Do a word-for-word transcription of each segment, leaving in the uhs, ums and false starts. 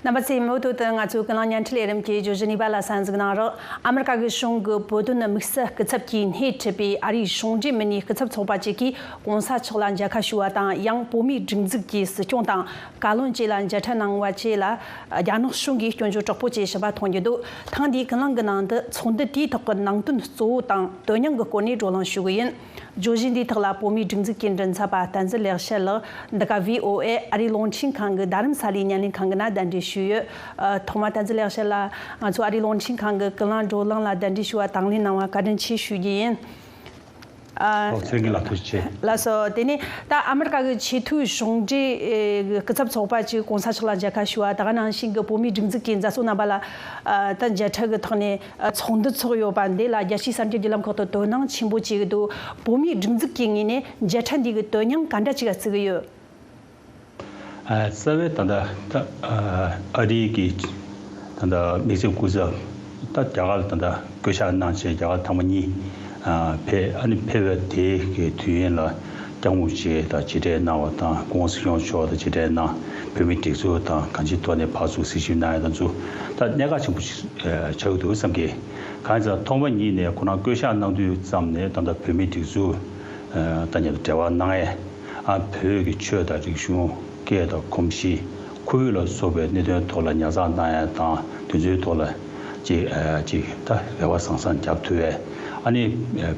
རྣམ་པ་ཚོས་མུ་མཐུད་དུ་ང་ཚོའི་ཀུན་གླེང་བརྙན་འཕྲིན་ལས་རིམ་གྱི་བརྗོད་གཞི་གཉིས་པ་ལ་གསན་གཟིགས་གནང་རོགས། ཨ་མི་རི་ཀ་གི་གཞུང་གི་བོད་དོན་དམིགས་བསལ་སྐུ་ཚབ་ཀྱིས་སྣེ་ཁྲིད་པའི་ཨ་རིའི་གཞུང་འབྲེལ་མི་སྣའི་སྐུ་ཚབ་ཚོགས་པ་གཅིག་གིས་གོང་ས་མཆོག་ལ་མཇལ་ཁ་ཞུས་པ་དང་། ཡང་བོད་མིའི་སྒྲིག་འཛུགས་ཀྱི་སྲིད་སྐྱོང་དང་བཀའ་བློན་བཅས་ལ་མཇལ་འཕྲད་གནང་བ་བཅས་ལ་རྒྱ་ནག་གཞུང་གིས་སྐྱོན་བརྗོད་དྲག་པོ་བྱེད་བཞིན་པ་མཐོང་རྒྱུ་འདུག། ཐེངས་འདིའི་ཀུན་གླེང་གི་ནང་དུ་ཚོགས་འདུ་དེའི་ཐོག་གི་ནང་དོན་གཙོ་བོ་དང་དོན་སྙིང་གི་སྐོར་ནས་བགྲོ་གླེང་ཞུ་གི་ཡིན། བརྗོད་གཞི་འདིའི་ཐོག་ལ་བོད་མིའི་སྒྲིག་འཛུགས་ཀྱི་མགྲིན་ཚབ་པ་བསྟན་འཛིན་ལེགས་བཤད་ལགས། འདི་ག་བྷི་ཨོ་ཨེ་ཨ་རིའི་རླུང་འཕྲིན་ཁང་གི་རྡ་རམ་ས་ལའི་བརྙན་ལེན་ཁང་གི་ནང་གདན་འདྲེན་ཞུས་ཡོད། ཨ། ཐོག་མར་བསྟན་འཛིན་ལེགས་བཤད་ལགས། ང་ཚོ་ཨ་རིའི་རླུང་འཕྲིན་ཁང་གི་ཀུན་གླེང་བགྲོ་གླེང་ལ་གདན་འདྲེན་ཞུ་བར་དང་ལེན་གནང་བར་བཀའ་དྲིན་ཆེ་ཞུ་རྒྱུ་ཡིན། ཨ། ཨོ། ཚེ་རིང་ལགས་ཐུགས་རྗེ་ཆེ། ལགས་སོ། དེ་ནས་ད་ཨ་མི་རི་ཀ་གི་ཆེས་མཐོའི་གཞུང་འབྲེལ་སྐུ་ཚབ་ཚོགས་པ་གཅིག་གོང་ས་མཆོག་ལ་མཇལ་ཁ་ཞུ་བ། ད་ག་ནང་བཞིན་གྱི་བོད་མིའི་སྒྲིག་འཛུགས་ཀྱི་མཛད་གཙོ་རྣམ་པ་ལ་ད་མཇལ་འཕྲད་ཀྱི་ཐོག་ནས་ཚོགས་འདུ་ཚོགས་ཡོད་པ་འདི་ལ་རྒྱལ་སྤྱིའི་གསར་འགྱུར་བརྒྱུད་ལམ་ཁག་ཏུ་དོ་སྣང་ཆེན་པོ་བྱེད་ཀྱི་འདུག། བོད་མིའི་སྒྲིག་འཛུགས་ཀྱི་ངོས་ནས་མཇལ་འཕྲད་འདི་གི་དོན་སྙིང་ག་འདྲ་ཅིག་ལ་བརྩི་གི་ཡོད། ཨ། རྩ་བའི་ད་ལྟ་ད་ཨ་རིའི་གི་ད་ལྟ་དམིགས་བསལ་སྐུ་ཚབ་ད་རྒྱ་གར་ལ་ད་ལྟ་བསྐོ་གཞག་གནང་བྱས་རྒྱ་གར་ཐེངས་མ་གཉིས་ཨ་ཕེབས། ཨ་ནི་ཕེབས་པའི་དེའི་གི་དུས་ཡུན་ལ་སྐྱབས་མགོན་མཆོག་དང་མཇལ་འཕྲད་གནང་བ་དང་། སྐུ་ངོ་སྲིད་སྐྱོང་མཆོག་དང་མཇལ་འཕྲད་གནང་། བོད་མིའི་སྒྲིག་འཛུགས་དང་གང་ཅིའི་ཐོག་ནས་ཕར་ཚུར་གཟིགས་ཞིབ་གནང་ཡ་དང་ཚུར་ད་གནད་འགག་ཆེན་པོ་ཞིག་ཆགས་ཀྱི་འདུག་བསམ་གི། གང་ཡིན་ཟེར་ན་ཐོག་མ་ཉིད་ནས་ཁོ་རང་བསྐོ་གཞག་གནང་དུས་ཙམ་ནས་ད་ལྟ་བོད་མིའི་སྒྲིག་འཛུགས་ཨ་དང་མཉམ་དུ་འབྲེལ་བ་གནང་ཡས། ཨ། བོད་ཀྱི་ཆོས་དང་རིག་གཞུང་། སྐད་དང་གོམས་གཤིས། ཁོར་ཡུག་ལ་སོགས་པའི་གནད་དོན་ཐོག་ལ་ཉར་ཚགས་གནང་ཡས་དང་། དེ་ཚོའི་ཐོག་ལ་ཅིག་ཨ་ཅིག་ད་རེ་བ་བཟང་བཟང་རྒྱབ་ཐུབ་ཡས། ཨ་ནི་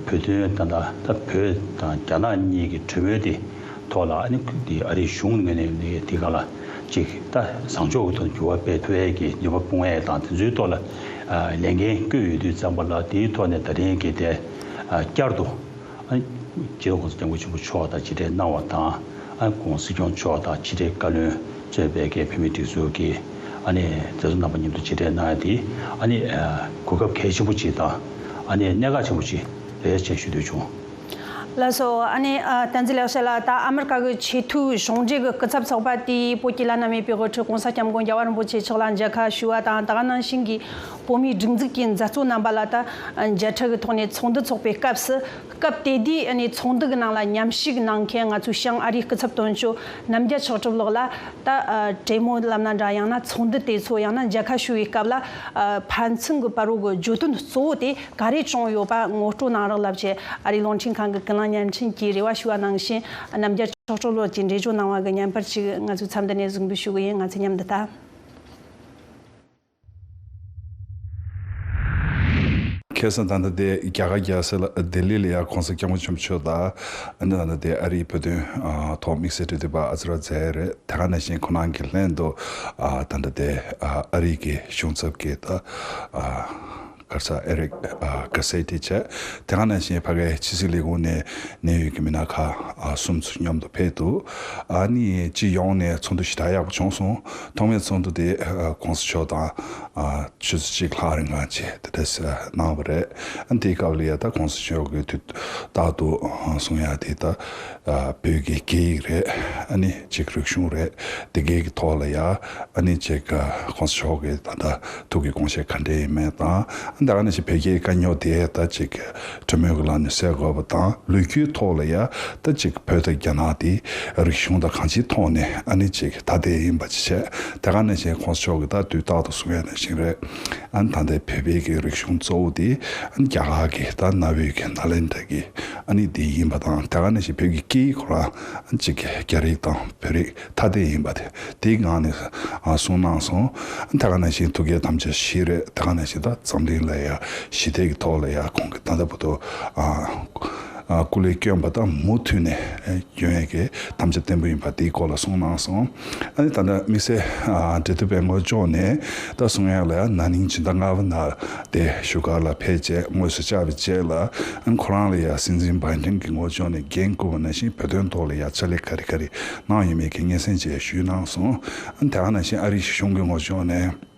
བོད་དོན་ད་ད་ད་བོད་དང་རྒྱ་ནག་གཉིས་ཀྱི་གྲོས་མོལ་དེ་ཐོག་ལ། ཨ་ནི་འདི་ཨ་རིའི་གཞུང་ངོས་ནས་ནི་དེ་ག་ལ་ཅིག་ད་བཟང་ཕྱོགས་ཀྱི་ཐོག་འགྱུར་བ་སྤེལ་ཐུབ་ཡས་ཀྱི་ནུས་པ་སྤུངས་ཡས་དང་། དེ་ཚོའི་ཐོག་ལ་ཨ་ལས་འགན་བསྐོས་ཡོད་དུས་ཙམ་པ་ལ་དེའི་ཐོག་ནས་ད་རིང་གི་དེ་ཨ་བསྐྱར་དུ་ཨ་སྤྱི་ནོར་༸གོང་ས་༸སྐྱབས་མགོན་ཆེན་པོ་མཆོག་དང་མཇལ་འཕྲད་གནང་བ་དང་། ཨ་༸སྐྱབས་མགོན་སྲིད་སྐྱོང་མཆོག་དང་ཕྱི་དྲིལ་བཀའ་བློན་གཙོས་པའི་གི་བོད་མིའི་སྒྲིག་འཛུགས་ཀྱི་ཨ་ནི་མཛད་གཙོ་རྣམ་པ་མཉམ་དུ་མཇལ་འཕྲད་གནང་ཡ་དེ་ཨ་ནི་ཨ་གོ་སྐབས་གལ་ཆེན་པོ་ཅིག་དང་། ཨ་ནི་གནད་འགག་ཆེན་པོ་ཅིག་རེད་ཅེས་ཞུ་འདོད་བྱུང་། ལགས་སོ། ཨ་ནི་ཨ་བསྟན་འཛིན་ལེགས་བཤད་ལགས། ད་ཨ་མི་རི་ཀ་གི་ཆེས་མཐོའི་གཞུང་འབྲེལ་གྱི་སྐུ་ཚབ་ཚོགས་པ་དེས་བོད་ཀྱི་བླ་ན་མེད་པའི་དབུ་ཁྲིད་༸གོང་ས་༸སྐྱབས་མགོན་རྒྱལ་བ་རིན་པོ་ཆེ་མཆོག་ལ་མཇལ་ཁ་ཞུས་པ་དང་། ད་ག་ནང་བཞིན་གྱི་བོད་མིའི་སྒྲིག་འཛུགས་ཀྱི་མཛད་གཙོ་རྣམ་པ་ལ་ད་མཇལ་འཕྲད་ཀྱི་ཐོག་ནས་ཚོགས་འདུ་ཚོགས་པའི་སྐབས་སུ། སྐབས་དེ་དུས་ཨ་ནི་ཚོགས་འདུ་གི་ནང་ལ་མཉམ་ཞུགས་གནང་མཁན་ང་ཚོའི་བྱང་ཨ་རིའི་སྐུ་ཚབ་དོན་གཅོད་རྣམ་རྒྱལ་ཕྱག་གྲུབ་ལགས་ལ་ད་ཨ་གྲོས་མོལ་ལབ་ན་འདྲ། ཡང་ན་ཚོགས་འདུ་དེ་ཚོ། ཡང་ན་མཇལ་ཁ་ཞུ་བའི་སྐབས་ལ་ཨ་ཕན་ཚུན་གྱི་བར་རོ་གི་བརྗོད་དོན་གཙོ་བོ་དེ་ག་རེ་བྱུང་ཡོད་པ་ངོ་སྤྲོད་གནང་རོགས་ལབ་ཅེས་ཨ་རིའི་རླུང་འཕྲིན་ཁང་གི་ཀུན་གླེང་བརྙན་འཕྲིན་གྱིས་རེ་བ་ཞུ་བ་ནང་བཞིན། རྣམ་རྒྱལ་ཕྱག་གྲུབ་ལགས་ཀྱིས་འགྲེལ་བརྗོད་གནང་བ་གི་བརྙན་པར་ཅིག་ང་ཚོའི་མཚམས་འདི་ནས་གཟིགས་འབུལ་ཞུ་གི་ཡིན། ང་ཚོས་མཉམ་དུ་ལྟ། ཁ་སང་ད་ལྟ་དེ་རྒྱ་གར་རྒྱལ་ས་ལ་ལྡི་ལི་ལ་ཡ་༸གོང་ས་༸སྐྱབས་མགོན་ཆེན་པོ་མཆོག་དང་། ཨ་ནི་ད་ལྟ་དེ་ཨ་རིའི་བོད་དོན་ཨ་ཐོག་དམིགས་བསལ་འབྲེལ་མཐུད་པ་ཨ་ཛི་ར་ཛ་ཡ་རེད། དེ་ག་ནང་བཞིན་ཁོ་རང་གི་ལྷན་དུ་ཨ་ད་ལྟ་དེ་ཨ་ཨ་རིའི་གི་གཞུང་ཚབ་ཀྱི་ད་ཨ་ག་རེ་ཟེར། ཨེ་རིག་ཨ་ག་སེ་ཏི་བྱས། དེ་ག་ནང་བཞིན་ཕ་གིའི་ཕྱི་སྲིད་ལས་ཁུངས་ནས་གནད་ཡོད་ཀྱི་མི་སྣ་ཁག་ཨ་གསུམ་ཚོ་མཉམ་དུ་ཕེབས་འདུག། ཨ་ནི་སྤྱི་ཡོངས་ནས་ཚོགས་འདུ་ཞེ་དྲག་ཡག་པོ་བྱུང་སོང་། ཐོག་མའི་ཚོགས་འདུ་དེ་ཨ་༸གོང་ས་མཆོག་དང་ཨ་ཆུ་ཚོད་གཅིག་ལྷག་རིང་ལ་བྱས། དེ་འདྲ་གནང་བ་རེད། ཨ་ནི་དེའི་སྐབས་ལ་ཡ་ད་༸གོང་ས་མཆོག་གིས་དུས་རྟག་ཏུ་གསུང་ཡ་དེ་ད་ཨ་བོད་ཀྱི་སྐད་ཡིག་རེད། ཨ་ནི་ཅིག་རིག་གཞུང་རེད། དེ་གའི་གི་ཐོག་ལ་ཡ་ཨ་ནི་ཅིག་༸གོང་ས་མཆོག་གི་ད་ལྟ་ཐུགས་ཀྱི་དགོངས་བཞེད་ག་འདྲ་ཡིན་མིན་དང་། ཨ་ནི་ད་ག་ནང་བཞིན་བོད་རྒྱའི་དཀའ་རྙོག་དེ་ད་ཅིག་གྲོས་མོལ་གྱི་ལམ་ནས་སེལ་དགོས་པ་དང་། ལོ་རྒྱུས་ཐོག་ལ་ཡ་ད་ཅིག་བོད་དང་རྒྱ་ནག་དེ་རིག་གཞུང་དང་གང་ཅིའི་ཐོག་ནས་ཨ་ནི་ཅིག་ཐ་དད་ཡིན་པ་ཅིག་བྱས། དེ་ག་ནང་བཞིན་༸གོང་ས་མཆོག་གིས་ད་དུས་རྟག་ཏུ་གསུང་ཡ་ནང་བཞིན་རེད། ཨ་ནི་ད་ལྟའི་བོད་པའི་གི་རིག་གཞུང་གཙོ་བོ་དེ་ཨ་ནི་རྒྱ་གར་གྱི་ད་གནའ་བོའི་གི་ནཱ་ལེནྡྲ་གི་ཨ་ནི་དེ་ཡིན་པ་དང་། དེ་ག་ནང་བཞིན་བོད་ཀྱི་སྐད་ཡིག་ཁོ་རང་ཨ་ནི་ཅིག་རྒྱ་རིགས་དང་བོད་རིགས་ཐ་དད་ཡིན་པ་དེ་དེའི་ངང་ནས་ཨ་གསུངས་གནང་སོང་། ཨ་ནི་དེ་ག་ནང་བཞིན་ཐུགས་བསྐྱེད་དམ་བཅའ་བཞི་རེད། དེ་ག་ནང་བཞིན་ད་འཛམ་གླིང་ལ་ཡ་ཞི་བདེ་གི་ཐོག་ལ་ཡ་ཁོང་གིས་ད་ལྟ་བར་དུ་ཨ་ཨ་སྐུ་ལས་བསྐྱོན་པ་དང་མུ་མཐུད་ནས་ཨ་སྐྱོན་ཡས་ཀྱི་དམ་བཅའ་བརྟན་པོ་ཡིན་པ་དེའི་སྐོར་ལ་གསུངས་གནང་སོང་། ཨ་ནི་ད་ལྟ་དམིགས་བསལ་ཨ་འབྲེལ་མཐུད་པའི་ངོས་ཕྱོགས་ནས་ད་གསུང་ཡ་ལ་ཡ་ན་ནིང་ཕྱི་ཟླ་ལྔ་པ་ནང་དེ་བཞུགས་སྒར་ལ་ཕེབས་བྱས་དངོས་སུ་བཅར་བའི་རྗེས་ལ། ཨ་ནི་ཁོ་རང་ལ་ཡ་སྲིད་འཛིན་བྷའི་ཌེན་གྱི་ངོས་ཕྱོགས་ནས་འགན་བསྐུར་བ་ནང་བཞིན་བོད་དོན་ཐོག་ལ་ཡ་ཕྱག་ལས་ག་རེ་ག་རེ་གནང་ཡོད་མེད་ཀྱི་སྙན་སེང་བཅས་ཞུས་གནང་སོང་། ཨ་ནི་དེ་ག་ནང་བཞིན་ཨ་རིའི་གཞུང་གི་ངོས་ཕྱོགས་ནས།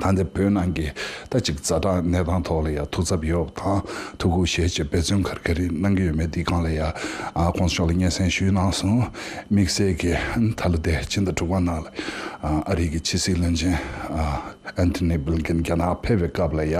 ད་ལྟ་བོད་ནང་གི་ད་ཅིག་ཛ་དྲག་གནས་སྟངས་ཐོག་ལ་ཡ་ཐུགས་འཚབ་ཡོད་པ་དང་ཐུགས་ཁུར་བཞེས་བྱས་འབད་བརྩོན་ག་རེ་ག་རེ་གནང་གི་ཡོད་མེད་འདི་སྒང་ལ་ཡ་ཨ་༸གོང་ས་མཆོག་ལ་སྙན་སེང་ཞུས་གནང་སོང་། དམིགས་བསལ་གྱི་ད་ལོ་དེ་ཕྱི་ཟླ་དྲུག་པ་ནང་ལ་ཨ་རི་གི་ཕྱི་སྲིད་བློན་ཆེན་ཨ་ཨན་ཐོ་ནི་བྷི་ལིན་ཀེན་རྒྱ་ནག་ཕེབས་པའི་སྐབས་ལ་ཡ་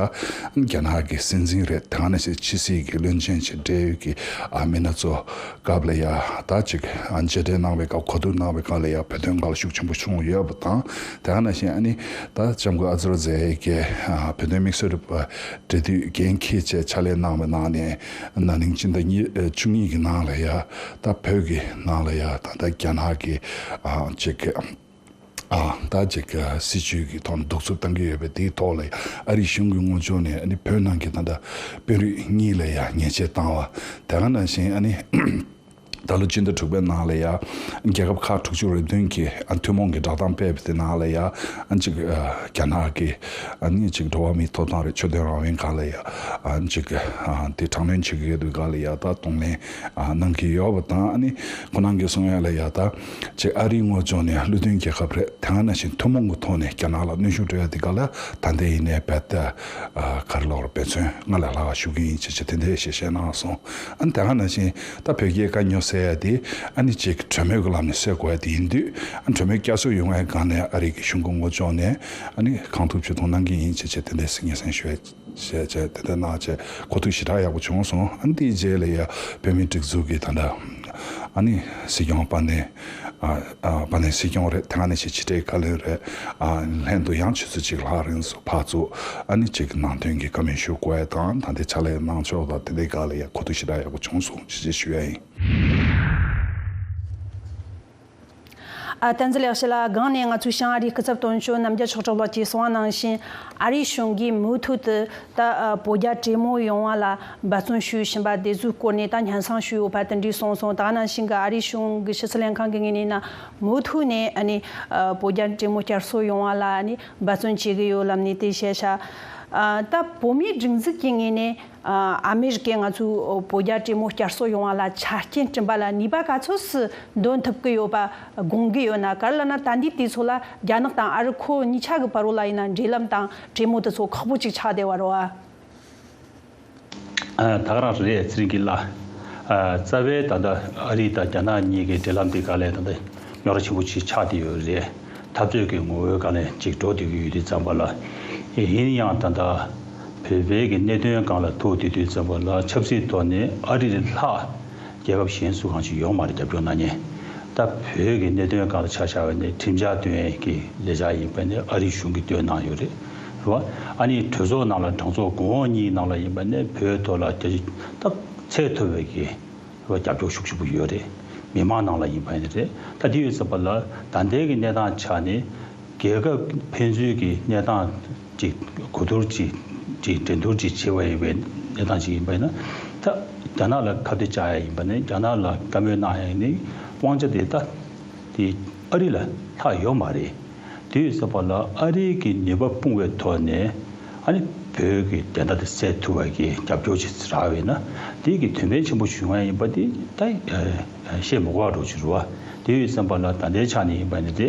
རྒྱ་ནག་གི་སྲིད་འཛིན་རེད། དེ་ག་ནང་བཞིན་ཕྱི་སྲིད་ཀྱི་བློན་ཆེན་བྱས་འབྲེལ་ཡོད་ཀྱི་ཨ་མི་སྣ་ཚོ་སྐབས་ལ་ཡ་ད་ཅིག་ཨ་མཇལ་འཕྲད་གནང་བའི་སྐབས་གོ་བསྡུར་གནང་བའི་སྐབས་ལ་ཡ་བོད་དོན་སྒང་ལ་ཤུགས་ཆེན་པོ་བྱུང་ཡོད་པ་དང་། དེ་ག་ནང་བཞིན་ཨ་ནི་ད་ལྕམ་སྐུ་ཨ་ཛི་ར་ཛེ་ཡེ་གིས་ཨ་བོད་དོན་དམིགས་བསལ་འབྲེལ་མཐུད་འགན་འཁྱེར་བྱས་ཕྱག་ལས་གནང་བའི་ནང་ནས་ན་ནིང་སྤྱི་ཟླ་གཉིས་བཅུ་གཉིས་ཀྱི་ནང་ལ་ཡ་ད་བོད་ཀྱི་ནང་ལ་ཡ་ད་ལྟ་རྒྱ་ནག་གི་ཨ་ཅིག་ཨ་ད་ཅིག་སྲིད་བྱུས་ཀྱི་ཐོག་ནས་གདུག་རྩུབ་བཏང་གི་ཡོད་པའི་དེའི་ཐོག་ལ་ཨ་རིའི་གཞུང་གི་ངོས་ཕྱོགས་ནས་ཨ་ནི་བོད་ནང་གི་ད་ལྟ་དཔོན་རིགས་གཉིས་ལ་ཡ་ཉེས་ཆད་བཏང་བ། དེ་ག་ནང་བཞིན་ཨ་ནི་ད་ལོ་སྤྱི་ཟླ་དྲུག་པའི་ནང་ལ་ཡ་རྒྱལ་ཁབ་ཁག་དྲུག་ཅུ་རེ་བདུན་གྱིས་ཨ་ཐུན་མོང་གི་བསྒྲགས་གཏམ་སྤེལ་བ་དེ་ནང་ལ་ཡ་ཨ་ཅིག་རྒྱ་ནག་གི་ཨ་ནི་ཅིག་འགྲོ་བ་མིའི་ཐོབ་ཐང་རེད། ཆོས་དད་རང་དབང་སྒང་ལ་ཡ་ཨ་ཅིག་དེ་དྲག་གནོན་བྱེད་ཀྱི་ཡོད་དུས་སྒང་ལ་ཡ་ད་གདོང་ལེན་གནང་གི་ཡོད་པ་དང་། ཨ་ནི་ཁོ་རང་གིས་གསུང་ཡ་ལ་ཡ་ད་ཅིག་ཨ་རིའི་ངོས་ཕྱོགས་ནས་བློ་མཐུན་རྒྱལ་ཁབ་རེད། དེ་ག་ནང་བཞིན་ཐུན་མོང་གི་ཐོག་ནས་རྒྱ་ནག་ལ་གནོན་ཤུགས་སྤྲོད་ཡ་དེ་ག་ལ་ད་ལྟ་ཡིན་ནའི་རྦད་དེ་ག་རེ་ལབ་དགོས་རེད། འབད་བརྩོན་སྔར་ལས་ལྷག་པ་ཞུ་གི་ཡིན་ཅེས་བྱས་དེ་འདྲའི་ཞལ་བཞེས་གནང་སོང་། ཨ་ནི་དེ་ག་ནང་བཞིན་ད་བོད་རྒྱའི་དཀའ་རྙོག་སེལ་ཡ་དེ་ཨ་ནི་ཅིག་གྲོས་མོལ་གྱི་ལམ་ནས་སེལ་དགོས་ཡ་དེ་ཡིན་དུས། ཨ་གྲོས་མོལ་བསྐྱར་གསོ་ཡོང་བའི་སྒང་ནས་ཨ་རི་གི་གཞུང་གི་ངོས་ཕྱོགས་ནས་ཨ་ནི་གང་ཐུབ་ཇུས་གཏོགས་གནང་གི་ཡིན་ཅེས་བྱས་དེ་འདྲའི་སྙན་སེང་ཞུ་ཡ། ཞེས་བྱས་དེ་འདྲ་གནང་བྱས་གོ་ཐོས་ཞེ་དྲག་ཡག་པོ་བྱུང་སོང་། ཨ་ནི་དེའི་རྗེས་ལ་ཡ་བོད་མིའི་སྒྲིག་འཛུགས་ཀྱི་ད་ལྟ་ཨ་ནི་སྲིད་སྐྱོང་དཔལ་ལྡན་ཨ་ཨ་དཔལ་ལྡན་སྲིད་སྐྱོང་རེད། དེ་ག་ནང་བཞིན་ཕྱི་དྲིལ་བཀའ་བློན་རེད། ཨ་ལྷན་དུ་ཡང་ཆུ་ཚོད་གཅིག་ལྷག་རིང་སུ་ཕར་ཚུར་ཨ་ནི་གཅིག་ནང་དོན་གྱི་བཀའ་མོལ་ཞུ་དགོས་དང་ད་ལྟའི་ཕྱག་ལས་གནང་ཕྱོགས་དང་དེ་འདྲའི་སྒང་ལ་ཡ་གོ་ཐོས་ཞེ་དྲག་ཡག་པོ་བྱུང་སོང་ཞེས་ཞུ་ཡ་ཡིན། ཨ། བསྟན་འཛིན་ལེགས་བཤད་ལགས། སྒང་ནས་ང་ཚོའི་བྱང་ཨ་རིའི་སྐུ་ཚབ་དོན་གཅོད་རྣམ་རྒྱལ་མཆོག་གྲགས་ལགས་ཀྱིས་གསུངས་པ་ནང་བཞིན། ཨ་རིའི་གཞུང་གིས་མུ་མཐུད་དུ་ད་ཨ་བོད་རྒྱ་གྲོས་མོལ་ཡོང་བ་ལ་འབད་བརྩོན་ཞུ་བཞིན་པ་དེ་ཚོའི་སྐོར་ནས་ད་སྙན་སེང་ཞུས་ཡོད་པ་དེ་འདྲས་གསུངས་སོང་། ད་ག་ནང་བཞིན་གྱི་ཨ་རིའི་གཞུང་གི་ཕྱི་སྲིད་ལྷན་ཁང་གི་ངོས་ནས་ན་མུ་མཐུད་ནས་ཨ་ནི་ཨ་བོད་རྒྱ་གྲོས་མོལ་བསྐྱར་གསོ་ཡོང་བ་ལ་ཨ་ནི་འབད་བརྩོན་བྱེད་ཀྱི་ཡོད་ལབ་ནས་དེ་བཤད་ཤག་ཨ། ད་བོད་མིའི་སྒྲིག་འཛུགས་ཀྱི་ངོས་ནས། ཨ་མི་རི་ཀས་ང་ཚོའི་བོད་རྒྱ་གྲོས་མོལ་བསྐྱར་གསོ་ཡོང་བ་ལ་ཆ་རྐྱེན་བསྐྲུན་པ་ལ་ནུས་པ་ག་ཚོད་སུ་འདོན་ཐུབ་ཀྱི་ཡོད་པ་དགོངས་ཀྱི་ཡོད་ན། ག་རེ་ལབ་ན་ད་ལྟའི་དུས་ཚོད་ལ་རྒྱ་ནག་དང་ཨ་རི་ཁོ་གཉིས་ཆ་གི་བར་ལ་ཡིན་ན་འབྲེལ་ལམ་དང་གྲོས་མོལ་དེ་ཚོ་ཁག་པོ་ཅིག་ཆགས་བསྡད་པ་རེད་བ། ཨ། ད་ག་རང་རེད་ཚེ་རིང་སྐྱིད་ལགས། ཨ། རྩ་བའི་ད་ལྟ་ཨ་རི་དང་རྒྱ་ནག་གཉིས་ཀྱི་འབྲེལ་ལམ་འདི་ག་ལས་ད་ལྟ་རྙོག་དྲ་ཆེན་པོ་ཅིག་ཆགས་བསྡད་ཡོད་རེད། འཐབ་རྩོད་ཀྱི་ངོ་བོའི་སྒང་ལ་ཅིག་འགྲོ་བསྡད་ཀྱི་ཡོད་དུས་ཙམ་པ་ལ། ཡིན་ཡང་ད་ལྟ་བོད་པའི་གི་གནད་དོན་སྒང་ལ་ཐུག་བསྡད་དུས་ཙམ་པ་ལ་ཆབ་སྲིད་ཐོག་ནས་ཨ་རི་ལས་ལྷག་རྒྱལ་ཁབ་གཞན་སུ་གང་ཞིག་ཡོད་མ་རེད་རྒྱབ་སྐྱོར་གནང་མཁན། ད་བོད་ཀྱི་གནད་དོན་སྒང་ལ་ཆ་བཞག་པ་ཡིན་ན་ཁྲིམས་འཆར་བཏོན་ཡས་ཀྱི་ལས་འཆར་ཡིན་པ་ཡིན་ན་ཨ་རིའི་གཞུང་གིས་བཏོན་གནང་ཡོད་རེད། རེད་བ། ཨ་ནི་གྲོས་ཚོགས་ནང་ལ་གྲོས་ཚོགས་གོང་འོག་གཉིས་ནང་ལ་ཡིན་པ་ཡིན་ན་བོད་ཐོག་ལ་རྒྱ་ཆེ་ད་ཚད་མཐོ་བའི་གི་རེད་བ། རྒྱབ་སྐྱོར་ཤུགས་ཆེན་པོ་ཡོད་རེད། མི་མང་ནང་ལ་ཡིན་པ་ཡིན་རེད། ད་དེ་ཡོད་ཙམ་པ་ལ་ད་ལྟའི་གི་གནས་སྟངས་ཆ་ནས་རྒྱལ་ཁབ་ཕན་ཚུན་གྱི་གནས་སྟངས་ཅིག་གོ་བསྡུར་ཅིག་ཅིག་འགྲན་བསྡུར་ཅིག་བྱེད་པ་ཡིན་པའི་གནས་སྟངས་ཅིག་ཡིན་པ་ཡིན་ན། ད་རྒྱ་ནག་ལ་ཁ་གཏད་བཅག་ཡ་ཡིན་པ་ནི་རྒྱ་ནག་ལ་བཀའ་མོལ་གནང་ཡ་ནི་དབང་ཆ་དེ་ད་དེ་ཨ་རི་ལ་ལྷག་ཡོད་མ་རེད། དེ་ཡོད་ཙམ་པ་ལ་ཨ་རིའི་གི་ནུས་པ་སྤུངས་པའི་ཐོག་ནས་ཨ་ནི་བོད་ཀྱི་བདེན་མཐའ་དེ་གསལ་ཐུབ་པ་གི་རྒྱབ་སྐྱོར་ཅིག་རག་པ་ཡིན་ན་དེ་གི་དོན་ཕན་ཆེན་པོ་བྱུང་ཡ་ཡིན་པ་དེ་ད་བཤད་མི་དགོས་པ་འདྲ་ཅིག་རེད་བ། དེ་ཡོད་ཙམ་པ་ལ་ད་ལྟའི་ཆ་ནས་ཡིན་པ་ནི་དེ་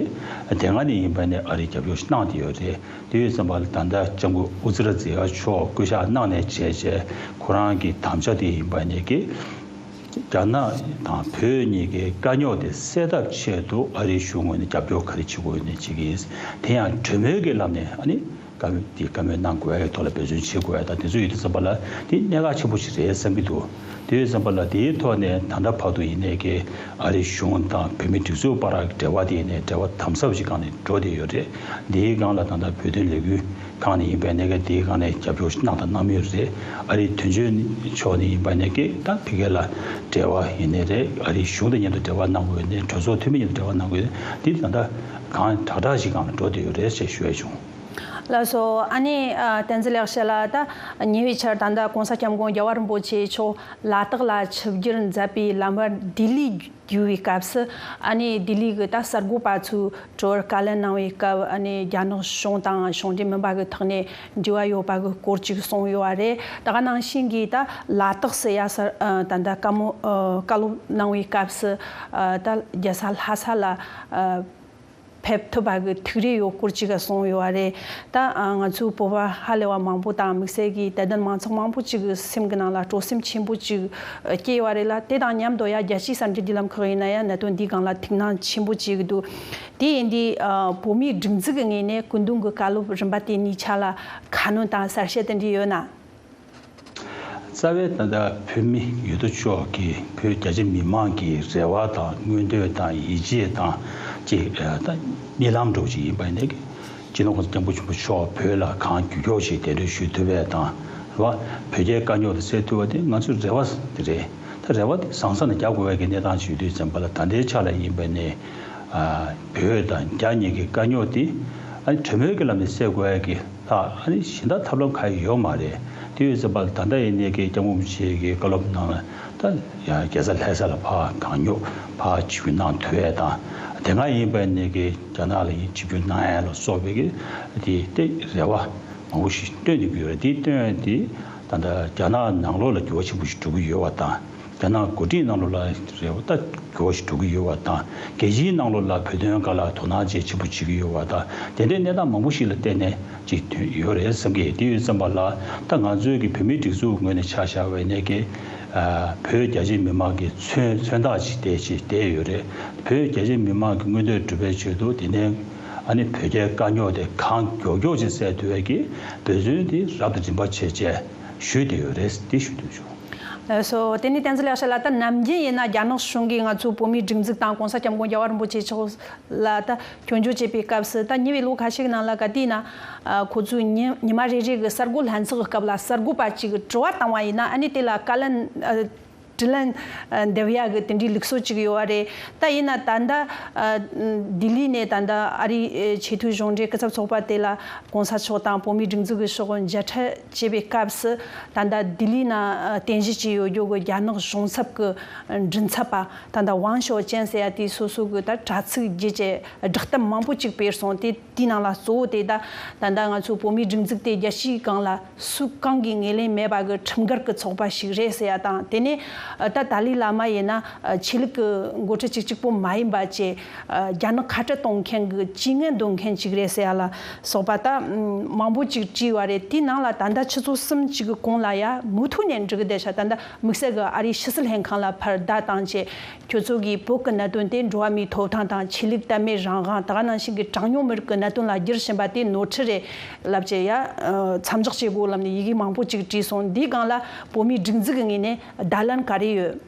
དེ་སྔ་ནས་ཡིན་པ་ནི་ཨ་རིས་རྒྱབ་སྐྱོར་ཞིག་གནང་བསྡད་ཡོད་རེད། དེ་ཡོད་ཙམ་པ་ལ་ད་ལྟ་ལྕམ་སྐུ་ཨུ་ཛི་ར་ཛེ་ཡ་མཆོག་བསྐོ་བཞག་གནང་ནས་བྱས་བྱས་ཁོ་རང་གི་དམ་བཅའ་དེ་ཡིན་པ་ནི་གི་རྒྱ་ནག་དང་བོད་གཉིས་ཀའི་དཀའ་རྙོག་དེ་སེལ་ཐབས་ཆེད་དུ་ཨ་རིའི་གཞུང་ངོས་ནས་རྒྱབ་སྐྱོར་ག་རེ་བྱེད་དགོས་ཡོད་ནས་བྱེད་ཀྱི་ཡིན། དེ་ཡང་གྲོས་མོལ་གྱི་ལམ་ནས་ཨ་ནི་བཀའ་མོལ་དེ་བཀའ་མོལ་གནང་དགོས་ཡ་གི་ཐོག་ལ་འབད་བརྩོན་བྱེད་དགོས་ཡ་དང་དེ་ཚོ་ཡོད་དུས་ཙམ་པ་ལ་དེ་གནད་འགག་ཆེན་པོ་ཞིག་རེད་བསམ་གྱི་འདུག་དེ་ཡོད་ཙམ་པ་ལ་དེའི་ཐོག་ནས་ད་ལྟ་བར་དུ་ཡིན་ནའི་གི་ཨ་རིའི་གཞུང་དང་བོད་མིའི་སྒྲིག་འཛུགས་བར་གྱི་འབྲེལ་བ་དེ་ཡིན་ནའི་འབྲེལ་བ་དམ་ཟབ་ཅིག་སྒང་ནས་འགྲོ་བསྡད་ཡོད་རེད། འདིའི་སྒང་ལ་ད་ལྟ་བོད་དོན་ལས་འགུལ་ཁང་ནས་ཡིན་པ་ཡིན་ནའི་གི་དེའི་སྒང་ནས་རྒྱབ་སྐྱོར་གནང་དང་གནང་མུས་རེད། ཨ་རིའི་དོན་གཅོད་ཕྱོགས་ནས་ཡིན་པ་ཡིན་ནའི་གི་ད་ཕ་གི་ལ་འབྲེལ་བ་ཡིན་ནའི་རེད། ཨ་རིའི་གཞུང་དང་མཉམ་དུ་འབྲེལ་བ་གནང་དགོས་ཡིན་ནའི་གྲོས་ཚོགས་འཐུས་མི་མཉམ་དུ་འབྲེལ་བ་གནང་དགོས་ཡིན་ནའི་འདི་ད་ལྟ་གང་དྲག་དྲག་ཞིག་སྒང་ལ་འགྲོ་བསྡད་ཡོད་རེད་ཅེས་ཞུ་ཡ་བྱུང་། ལགས་སོ། ཨ་ནི་ཨ་བསྟན་འཛིན་ལེགས་བཤད་ལགས། ད་ཉེ་བའི་ཆར་ད་ལྟ་༸གོང་ས་༸སྐྱབས་མགོན་རྒྱལ་བ་རིན་པོ་ཆེ་མཆོག་ལ་དྭགས་ལ་ཆིབས་བསྒྱུར་མཛད་པའི་ལམ་བར་ལྡི་ལི་བརྒྱུད་པའི་སྐབས་སུ། ཨ་ནི་ལྡི་ལི་གི་ད་གསར་འགོད་པ་ཚོས་དྲི་བར་བཀའ་ལན་གནང་བའི་སྐབས། ཨ་ནི་རྒྱ་ནག་གཞུང་དང་གཞུང་འབྲེལ་མིན་པ་གི་ཐོག་ནས་འབྲེལ་བ་ཡོད་པ་གི་སྐོར་ཅིག་གསུངས་ཡོད་པ་རེད། ད་ག་ནང་བཞིན་གྱི་ད་ལ་དྭགས་སུ་ཡ་སར་ཨ་ད་ལྟ་བཀའ་མོལ་ཨ་བཀའ་སློབ་གནང་བའི་སྐབས་སུ། ཨ་ད་རྒྱལ་ས་ལྷ་ས་ལ་ཨ། ཕེབས་ཐུབ་པ་གི་ཐུགས་རེ་ཡོད་སྐོར་ཅིག་གསུངས་ཡོད་པ་རེད། ད་ང་ཚོའི་བོད་པ་ཧ་ལས་པ་མང་པོ་དང་དམིགས་བསལ་གྱི་དད་ལྡན་མང་ཚོགས་མང་པོ་ཅིག་གི་སེམས་ཀྱི་ནང་ལ་སྤྲོ་སེམས་ཆེན་པོ་ཅིག་སྐྱེས་ཡོད་པ་རེད་ལ། དེ་དང་མཉམ་དུ་ཡང་རྒྱལ་སྤྱིའི་གསར་འགྱུར་བརྒྱུད་ལམ་ཁག་ཡིན་ན་ཡང་གནད་དོན་འདིའི་སྒང་ལ་ཐུགས་སྣང་ཆེན་པོ་བྱེད་ཀྱི་འདུག་དེ་ཡིན་དུས་བོད་མིའི་སྒྲིག་འཛུགས་ཀྱི་ངོས་ནས་སྐུ་མདུན་གྱི་བཀའ་སློབ་རིམ་པ་དེ་གཉིས་ཆ་ལ་ཁ་སྣོན་དང་གསལ་བཤད་དེ་འདྲ་ཡོད་ན། རྩ་བའི་ད་ལྟ་བོད་མི་ཡོད་དོ་ཅོག་གིས་བོད་རྒྱ་ཆེ་མི་མང་གི་རེ་བ་དང་མངོན་འདོད་དང་ཡིད་ཆེས་དང་ཅིག་ད་གཉིད་ལམ་འགྲོ་ཅིག་ཡིན་པ་ཡིན་ནའི་སྤྱི་ནོར་༸གོང་ས་༸སྐྱབས་མགོན་ཆེན་པོ་མཆོག་བོད་ལ་གང་མགྱོགས་མགྱོགས་ཤིག་གདན་འདྲེན་ཞུ་ཐུབ་པ་དང་རེད་བ། བོད་རྒྱའི་དཀའ་རྙོག་དེ་སེལ་ཐུབ་པ་དེ་ང་ཚོའི་རེ་བ་དེ་རེད། ད་རེ་བ་དེ་ཟང་ཟིང་ནས་རྒྱག་དགོས་པའི་གི་གནས་སྟངས་ཤིག་ཡོད་དུས་ཙམ་པ་ལ་ད་ལྟའི་ཆ་ལ་ཡིན་པ་ཡིན་ནའི་བོད་དང་རྒྱ་གཉིས་ཀྱི་དཀའ་རྙོག་དེ་ཨ་ནི་གྲོས་མོལ་གྱི་ལམ་ནས་སེལ་དགོས་པའི་གི་ད་ཨ་ནི་གཞན་དག་ཐབས་ལམ་གང་ཡང་ཡོད་མ་རེད། དེ་ཡོད་ཙམ་པ་ལ་ད་ལྟ་ཡིན་ནའི་གི་༸སྐྱབས་མགོན་རིན་པོ་ཆེ་གི་བཀའ་སློབ་ནང་ལ་ད་ཡང་རྒྱལ་ས་ལྷ་ས་ལ་ཕར་གང་མགྱོགས་ཕར་ཆིབས་བསྒྱུར་གནང་ཐུབ་ཡས་དང་། དེ་སྔ་ཡིན་པ་ཡིན་ནའི་གི་རྒྱ་ནག་ལ་ཡིན་ཆིབས་བསྒྱུར་གནང་ཡས་ལ་སོགས་པའི་གི་དེ་དེ་རེ་བ་མང་པོ་ཞིག་བཏོན་ཡོད་ཀྱི་ཡོད་རེད། དེ་བཏོན་ཡས་དེ་ད་ལྟ་རྒྱ་ནག་ནང་ལོགས་ལ་འགྱུར་བ་ཆེན་པོ་ཞིག་འགྲོ་གི་ཡོད་པ་དང་། རྒྱ་ནག་འགོ་ཁྲིད་ནང་ལོགས་ལ་རེ་བ་ད་འགྱུར་བ་ཞིག་འགྲོ་གི་ཡོད་པ་དང་། རྒྱལ་སྤྱིའི་ནང་ལོགས་ལ་བོད་དོན་སྒང་ལ་དོ་སྣང་བྱེད་ཆེན་པོ་བྱེད་ཀྱི་ཡོད་པ་དང་། དེ་འདྲའི་གནས་སྟངས་མང་པོ་ཞིག་ལ་བརྟེན་ནས་ཅིག་ཐོན་ཡོད་རེད་བསམ་གྱི། དེ་ཡོད་ཙམ་པ་ལ་ད་ང་ཚོའི་གི་བོད་མིའི་སྒྲིག་འཛུགས་ངོས་ནས་ཆ་བཞག་པ་ཡིན་ནའི་གི་བོད་རྒྱ་ཆེའི་མི་མང་གི་མཚོན་མཚོན་རྟགས་ཅིག་དེ་ཅིག་བསྡད་ཡོད་རེད། བོད་རྒྱ་ཆེའི་མི་མང་གི་མངོན་འདོད་སྒྲུབ་པའི་ཆེད་དུ་དེ་ནས་ཨ་ནི་བོད་རྒྱའི་དཀའ་རྙོག་དེ་གང་མགྱོགས་མགྱོགས་ཅིག་སེལ་ཐུབ་པའི་གི་འབད་བརྩོན་དེ་རབ་དང་རིམ་པ་བྱས་བྱས་ཞུས་བསྡད་ཡོད་རེད། དེ་ཞུ་འདོད་བྱུང་། ལགས་སོ། དེ་ནས་བསྟན་འཛིན་ལེགས་བཤད་ལགས། ད་ནམ་རྒྱུན་ཡིན་ན་རྒྱ་ནག་གཞུང་གིས་ང་ཚོའི་བོད་མིའི་སྒྲིག་འཛུགས་དང་༸གོང་ས་༸སྐྱབས་མགོན་རྒྱལ་བ་རིན་པོ་ཆེ་མཆོག་ལ་ད་སྐྱོན་བརྗོད་བྱེད་པའི་སྐབས་སུ། ད་ཉེ་བའི་ལོ་ཁ་ཤས་ཀྱི་ནང་ལ་ག་དུས་ཡིན་ན་ཨ་ཁོ་ཚོས་ཉི་ཉི་མ་རེ་རེ་གི་གསར་འགོད་ལྷན་ཚོགས་ཀྱི་སྐབས་ལ་གསར་འགོད་པ་གཅིག་གིས་དྲི་བ་བཏང་བ་ཡིན་ན། ཨ་ནི་དེ་ལ་བཀའ་ལན་ཨ་དྲིས་ལན་ཨ་འདེབས་ཡག་གི་དེ་འདྲའི་ལུགས་སྲོལ་ཅིག་ཡོད་པ་རེད། ད་ཡིན་ན་ད་ལྟ་ཨ་ལྡི་ལི་ནས་ད་ལྟ་ཨ་རིའི་ཆེས་མཐོའི་གཞུང་འབྲེལ་སྐུ་ཚབ་ཚོགས་པ་དེ་ལ་༸གོང་ས་མཆོག་དང་བོད་མིའི་སྒྲིག་འཛུགས་ཀྱི་ཕྱོགས་མཇལ་འཕྲད་བྱེད་པའི་སྐབས་སུ། ད་ལྟ་ལྡི་ལི་ན་རྟེན་གཞི་བྱས་ཡོད་རྒྱུ་གི་རྒྱ་ནག་གཞུང་ཚབ་ཀྱི་མགྲིན་ཚབ་པ་ད་ལྟ་ཝང་ཞའོ་ཅན་ཟེར་ཡ་དེས་སོ་སོ་གི་ད་དྲ་ཚིགས་བརྒྱུད་བྱས་བསྒྲགས་གཏམ་མང་པོ་ཅིག་སྤེལ་སོང་། དེ་དེའི་ནང་ལ་གཙོ་བོ་དེ་ད་ད་ལྟ་ང་ཚོ་བོད་མིའི་སྒྲིག་འཛུགས་དེ་རྒྱལ་སྤྱིའི་སྒང་ལ་སུ་གང་གིས་ངོས་ལེན་མེད་པ་གི་ཁྲིམས་འགལ་གྱི་ཚོགས་པ་ཞིག་རེད་ཟེར་ཡ་དང་། དེ་ནས་ད་ཏཱ་ལའི་བླ་མ་ཡིན་ན་ཆོས་ལུགས་ཀྱི་འགོ་ཁྲིད་གཅིག་གཅིག་པོ་མ་ཡིན་པ་བཅས་རྒྱ་ནག་ཁ་བྲལ་གཏོང་མཁན་གྱི་ཇུས་ངན་འདོན་མཁན་ཅིག་རེད་ཟེར་ཡ་ལ་སོགས་པ་ད་མང་པོ་ཅིག་བྲིས་པ་རེད། དེའི་ནང་ལ་ད་ལྟ་ཆུ་ཚོད་གསུམ་ཅིག་གི་གོང་ལ་ཡ་མུ་མཐུད་ནས་འབྲི་གི་བསྡད་ཤག་ད་ལྟ་དམིགས་བསལ་གྱི་ཨ་རིའི་ཕྱི་སྲིད་ལྷན་ཁང་ལ་ཕར་བརྡ་བཏང་བྱས། ཁྱོད་ཚོ་གིས་བོད་ཀྱི་གནད་དོན་དེ་འགྲོ་བ་མིའི་ཐོབ་ཐང་དང་ཆོས་ལུགས་དད་མོས་རང་དབང་། ད་ག་ནང་བཞིན་གྱི་གྲངས་ཉུང་མི་རིགས་ཀྱི་གནད་དོན་ལ་བསྒྱུར་བཞིན་པ་དེ་ནོར་འཁྲུལ་རེད་ལབ་བྱས་ཡ་མཚམས་འཇོག་བྱེད་དགོས་ལབ་ནས་ཡི་གེ་མང་པོ་ཅིག་བྲིས་སོང་། འདིའི་སྒང་ལ་བོད་མིའི་སྒྲིག་འཛུགས་ཀྱི་ངོས་ནས་བརྡ་ལན་ག་རེ་ཡོད།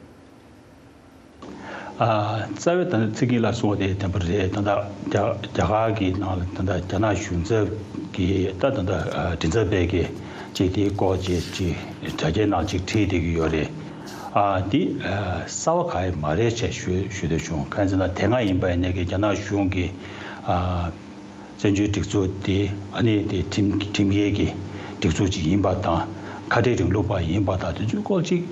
ཨ། རྩ་བའི་ད་ནི་ཚིག་གི་ལ་སོང་བ་དེ་བདེན་པ་རེད། ད་ལྟ་རྒྱ་རྒྱ་གར་གྱི་ནང་ལ་ད་ལྟ་རྒྱ་ནག་གཞུང་ཚབ་ཀྱི་ད་ད་ལྟ་མགྲིན་ཚབ་པས་ཀྱི་ཅིག་དེའི་སྐོར་ཅིག་ཅིག་དྲ་རྒྱའི་ནང་ཅིག་བྲིས་བསྡད་ཀྱི་ཡོད་རེད། ཨ། འདི་གསར་བ་གང་ཡང་མ་རེད་ཅེས་ཞུ་ཞུ་འདོད་བྱུང་། གང་ཡིན་ཟེར་ན་དེ་སྔ་ཡིན་པ་ཡིན་ནའི་གི་རྒྱ་ནག་གཞུང་གི་ཨ། བཙན་བྱོལ་སྒྲིག་འཛུགས་དེ་ཨ་ནི་དེ་ཁྲིམས་ཁྲིམས་འགལ་གྱི་སྒྲིག་འཛུགས་ཅིག་ཡིན་པ་དང་། ཁ་བྲལ་རིང་ལུགས་པ་ཡིན་པ་དང་། དེ་ཚོའི་སྐོར་ཅིག་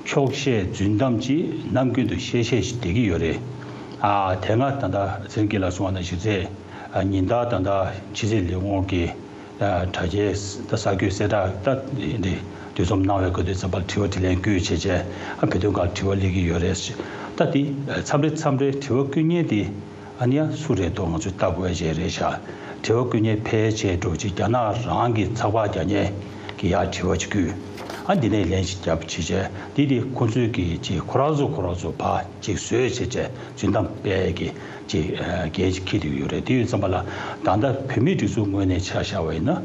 འཁྱོག་བཤད་རྫུན་གཏམ་ཅིག་ནམ་རྒྱུན་དུ་བཤད་བཤད་ཅིག་བསྡད་ཀྱི་ཡོད་རེད། ཨ། དེ་སྔ་ད་ལྟ་སེང་གེ་ལ་སོང་བ་ནང་བཞིན་རེད། ཨ། ཉིན་ལྟར་ད་ལྟ་ཕྱི་སྲིད་ལས་ཁུངས་ཀྱི་ཨ། དྲ་རྒྱའི་ད་གསར་འགོད་གསལ་བསྒྲགས་ད་འདི་དུས་མཚམས་གནང་བའི་སྐབས་དུས་ཙམ་པར་དྲི་བ་དྲིས་ལན་བཀོད་བྱས་བྱས། ཨ། བོད་དོན་སྒང་དྲི་བ་སླེབས་ཀྱི་ཡོད་རེད། ད་འདི་མཚམས་རེ་མཚམས་རེ་དྲི་བ་བཀོད་མཁན་དེ་ཨ་ནི་ཡང་སུ་རེད་འདུག་ང་ཚོས་ལྟ་དགོས་ཡ་ཅིག་རེད་ཤག་དྲི་བ་བཀོད་མཁན་ཕལ་ཆེར་འགྲོ་ཅིག་རྒྱ་ནག་རང་གི་ཚགས་པར་རྒྱག་མཁན་གྱིས་ཡར་དྲི་བ་ཅིག་བཀོད། ཨ། འདི་ནས་ལན་ཅིག་རྒྱབ་བྱས་བྱས། འདི་དེ་ཁོ་ཚོས་ཀྱིས་ཅིག་ཁོ་རང་ཚོ་ཁོ་རང་ཚོ་ཕར་ཅིག་བཟོས་བྱས་བྱས་རྫུན་གཏམ་སྤེལ་གྱི་ཅིག་ཨ། འགན་ཅིག་འཁྱེར་བསྡད་ཡོད་རེད། དེ་ཡོད་ཙམ་པ་ལ་ད་ལྟ་བོད་མིའི་སྒྲིག་འཛུགས་ངོས་ནས་ཆ་བཞག་པ་ཡིན་ན།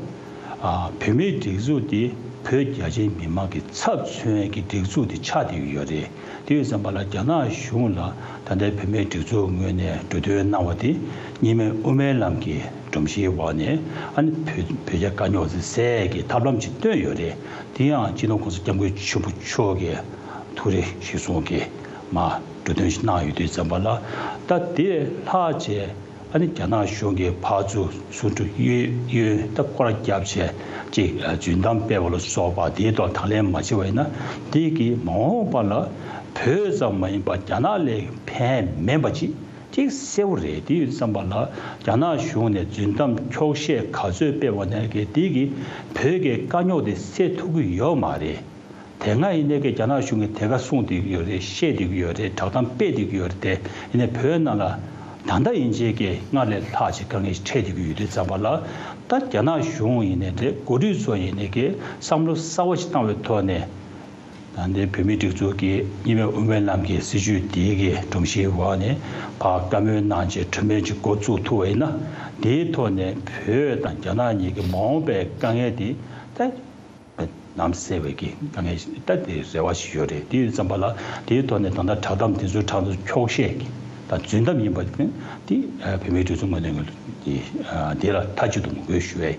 ཨ། བོད་མིའི་སྒྲིག་འཛུགས་དེ་བོད་རྒྱ་ཆེའི་མི་མང་གི་ཚབ་མཚོན་གྱི་སྒྲིག་འཛུགས་དེ་ཆགས་བསྡད་ཡོད་རེད། དེ་ཡོད་ཙམ་པ་ལ་རྒྱ་ནག་གཞུང་ལ་ད་ལྟའི་བོད་མིའི་སྒྲིག་འཛུགས་ངོས་ནས་འབྲུ་དོན་གནང་བ་དེ་གཉིས་སྨན་དབུ་མའི་ལམ་གྱི་སྒྲོམ་གཞིའི་འོག་ནས། ཨ་ནི་བོད་བོད་རྒྱ་དཀའ་རྙོག་དེ་སེལ་གྱི་ཐབས་ལམ་ཅིག་བཏོན་ཡོད་རེད། དེ་ཡང་སྤྱི་ནོར་༸གོང་ས་༸སྐྱབས་མགོན་ཆེན་པོ་མཆོག་གིས་ཐུགས་རེ་གཞིར་བཟུང་གིས་མར་འབྲུ་དོན་ཞིག་གནང་ཡོད་དུས་ཙམ་པ་ལ། ད་དེ་ལྷག་བྱས་ཨ་ནི་རྒྱ་ནག་གཞུང་གིས་ཕར་ཚུར་ཟུར་དུ་གཡོལ་གཡོལ་ད་སྐོར་ར་བརྒྱབ་བྱས་ཅིག་རྫུན་གཏམ་སྤེལ་བ་ལ་སོགས་པ་དེའི་ཐོག་དང་ལེན་མ་བྱས་པ་ཡིན་ན། དེ་གིས་མ་འོངས་པ་ལ་བོད་ཙམ་མ་ཡིན་པར་རྒྱ་ནག་ལ་ཕན་མེད་པ་ཅིག་ཅིག་གསལ་པོ་རེད། དེ་ཡོད་ཙམ་པ་ལ་རྒྱ་ནག་གཞུང་ནས་རྫུན་གཏམ་འཁྱོག་བཤད་ག་ཚོད་སྤེལ་བ་ནས་གི་དེ་གིས་བོད་ཀྱི་དཀའ་རྙོག་དེ་སེལ་ཐུབ་ཀྱི་ཡོད་མ་རེད། དེ་སྔ་ཡིན་ནའི་གི་རྒྱ་ནག་གཞུང་གིས་དེ་ག་གསུངས་བསྡད་ཀྱི་ཡོད་རེད། བཤད་བསྡད་ཀྱི་ཡོད་རེད། བསྒྲགས་གཏམ་སྤེལ་བསྡད་ཀྱི་ཡོད་རེད་དེ། ཡིན་ནའི་བོད་ནང་ལ་ ད་ལྟ་ཡིན་ཆེད་ཀྱི་སྔར་ལས་ལྷག་ཅིག་དཀའ་ངལ་ཞིག་འཕྲད་བསྡད་ཀྱི་ཡོད་དུས་ཙམ་པ་ལ། ད་རྒྱ་ནག་གཞུང་ཡིན་ནའི་འདྲ། འགོ་ཁྲིད་ཚོ་ཡིན་ནའི་གི་བསམ་བློ་གསར་བ་ཞིག་བཏང་བའི་ཐོག་ནས། ད་ལྟའི་བོད་མིའི་སྒྲིག་འཛུགས་ཀྱི་གཉིས་སྨན་དབུ་མའི་ལམ་གྱི་སྲིད་བྱུས་འདི་གི་སྒྲོམ་གཞིའི་འོག་ནས་ཕར་བཀའ་མོལ་གནང་བྱས་གྲོས་མོལ་ཅིག་འགོ་བཙུགས་ཐུབ་པ་ཡིན་ན། དེའི་ཐོག་ནས་བོད་དང་རྒྱ་ནག་གཉིས་ཀྱི་མ་འོངས་པའི་དཀའ་ངལ་དེ་ད་ནམ་སེལ་བའི་གི་དཀའ་ངལ་ཞིག་ད་དེ་རེ་བ་ཞིག་ཡོད་རེད། དེ་ཡོད་ཙམ་པ་ལ་དེའི་ཐོག་ནས་ད་ལྟ་བསྒྲགས་གཏམ་དེ་ཚོའི་ཁྲོད་དུ་འཁྱོག་བཤད་ཀྱི་དང་རྫུན་གཏམ་ཡིན་པ་དེ་དེ་བོད་མིའི་སྒྲིག་འཛུགས་ངོས་ནས་དེ་དེ་ལ་མཐའ་གཅིག་ཏུ་ངོ་རྒོལ་ཞུ་བའི།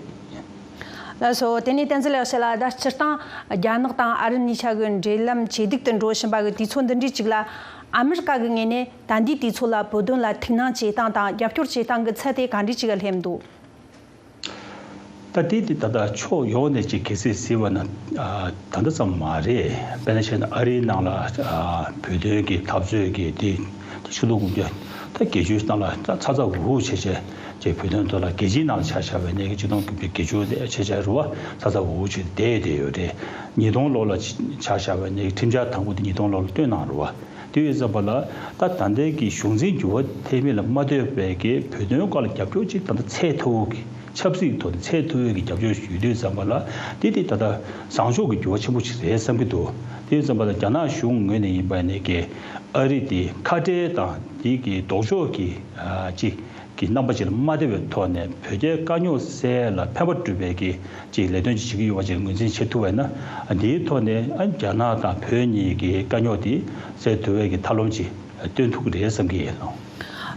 ལགས་སོ། དེ་ནས་བསྟན་འཛིན་ལེགས་བཤད་ལགས། ད་སྤྱིར་བཏང་རྒྱ་ནག་དང་ཨ་རི་གཉིས་ཆ་གི་འབྲེལ་ལམ་ཇེ་སྡུག་ཏུ་འགྲོ་བཞིན་པ་གི་དུས་ཚོད་འདི་འདྲའི་ཅིག་ལ། ཨ་མི་རི་ཀ་གི་ངོས་ནས་ད་ལྟའི་དུས་ཚོད་ལ་བོད་དོན་ལ་ཐུགས་སྣང་བྱེད་སྟངས་དང་རྒྱབ་སྐྱོར་བྱེད་སྟངས་ཀྱི་ཚད་དེ་ག་འདྲའི་ཅིག་ལ་སླེབས་འདུག་ད་དེ་དེ་ད་ལྟ་ཕྱོགས་ཡོངས་ནས་ཅིག་གལ་སྲིད་གཟིགས་པ་ན། ཨ། ད་ལྟ་ཙམ་མ་རེད། དཔེར་ན་བཤད་ན་ཨ་རིའི་ནང་ལ། ཨ། བོད་དོན་གྱི་འཐབ་རྩོད་ཀྱི་དེ་ཆིག་སྟོང་དགུ་བརྒྱ་ད་བརྒྱད་ཅུའི་ནང་ལ་ད་ཚ་ཚ་འུར་འུར་བྱས་བྱས་ཅིག་བོད་དོན་ཐོག་ལ། རྒྱལ་སྤྱིའི་ནང་ལ་ཆ་བཞག་པ་ཡིན་ནའི་ཆིག་སྟོང་དགུ་བརྒྱ་བརྒྱད་ཅུ་བྱས་བྱས་རུ་བ་ཚ་ཚ་འུར་འུར་བྱས་བསྡད་བསྡད་ཡོད་རེད། ཉིས་སྟོང་ལོ་ལ་ཆ་བཞག་པ་ཡིན་ནའི་ཁྲིམས་འཆར་དང་པོ་དེ་ཉིས་སྟོང་ལོ་ལ་བཏོན་གནང་རུ་བ། དེ་ཡོད་ཙམ་པ་ལ་ད་ད་ལྟའི་གི་གཞུང་འཛིན་འགྱུར་བ་ཐེབས་མིན་ལ་མ་ལྟོས་པའི་གི་བོད་དོན་སྐོར་ལ་རྒྱབ་སྐྱོར་ཅིག་ད་ལྟ་ཚད་མཐོ་བོ་གི་ཆབ་སྲིད་ཐོག་ནས་ཚད་མཐོ་བོའི་གི་རྒྱབ་སྐྱོར་ཞུ་དུས་ཙམ་པ་ལ། དེ་དེ་ད་ལྟ་བཟང་ཕྱོགས་ཀྱི་འགྱུར་བ་ཆེན་པོ་ཞིག་རེད་བསམ་གྱི་འདུག་དེ་ཡོད་ཙམ་པ་ལ་རྒྱ་ནག་གཞུང་ངོས་ནས་ཡིན་པ་ནས་ཀྱི་ཨ་རི་དེ་ཁ་བྲལ་དང་དེ་གི་ལྡོག་ཕྱོགས་ཀྱི་ཅིག་གི་རྣམ་པ་ཅིག་ལ་མ་བསྡད་པའི་ཐོག་ནས་བོད་རྒྱའི་དཀའ་རྙོག་སེལ་ལ་ཕན་པ་སྒྲུབ་པའི་གི་ཅིག་ལས་དོན་ཅིག་བྱེད་ཀྱི་ཡོད་པ་ཅིག་ངོས་འཛིན་བྱེད་ཐུབ་པ་ཡིན་ན། འདིའི་ཐོག་ནས་ཨ་རྒྱ་ནག་དང་བོད་གཉིས་ཀྱི་དཀའ་རྙོག་དེ་སེལ་ཐུབ་པའི་གི་ཐབས་ལམ་ཅིག་སྟོན་ཐུབ་ཀྱི་རེད་བསམ་གྱི་ཡིན།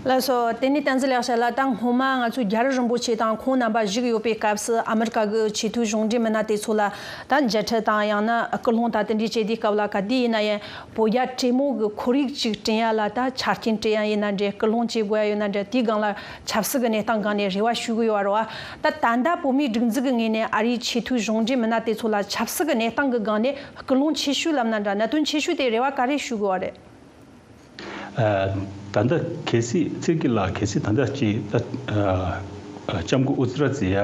ལགས་སོ། དེ་ནས་བསྟན་འཛིན་ལེགས་བཤད་ལགས། ད་སྔོན་མ་ང་ཚོ་རྒྱལ་བ་རིན་པོ་ཆེ་དང་ཁོང་རྣམ་པ་བཞུགས་ཡོད་པའི་སྐབས་སུ་ཨ་མི་རི་ཀ་གི་ཆེས་མཐོའི་གཞུང་འབྲེལ་མི་སྣ་དེ་ཚོ་ལ་ད་མཇལ་འཕྲད་དང་། ཡང་ན་སྐུལ་སློང་དང་དེ་འདྲའི་བྱེད་དུས་སྐབས་ལ། ག་དུས་ཡིན་ན་ཡང་བོད་རྒྱ་གྲོས་མོལ་གྱི་ཁོར་ཡུག་ཅིག་བསྐྲུན་ཡ་ལ། ད་ཆ་རྐྱེན་བསྐྲུན་ཡ་ཡིན་ན་འདྲ། སྐུལ་སློང་བྱེད་དགོས་ཡ་ཡོད་ན་འདྲ། དེའི་སྒང་ལ་ཆབ་སྲིད་ཀྱི་གནས་སྟངས་སྒང་ནས་རེ་བ་ཞུ་གི་ཡོད་རེད་བ། ད་ད་ལྟ་བོད་མིའི་སྒྲིག་འཛུགས་ཀྱི་ངོས་ནས་ཨ་རིའི་ཆེས་མཐོའི་གཞུང་འབྲེལ་མི་སྣ་དེ་ཚོ་ལ་ཆབ་སྲིད་ཀྱི་གནས་སྟངས་ཀྱི་སྒང་ནས་སྐུལ་སློང་ཆེ་ཤོས་ལབ་ན་འདྲ། གནད་དོན་ཆེ་ཤོས་དེ་རེ་བ་ག་རེ་ཞུ་དགོས་བ་རེད། ཨ། ད་ལྟ་གལ་སྲིད་ཚིག་གི་ལ་གལ་སྲིད་ད་ལྟ་ཅིག་ད། ཨ། ལྕམ་སྐུ་ཨུ་ཛི་ར་ཛི་ཡ་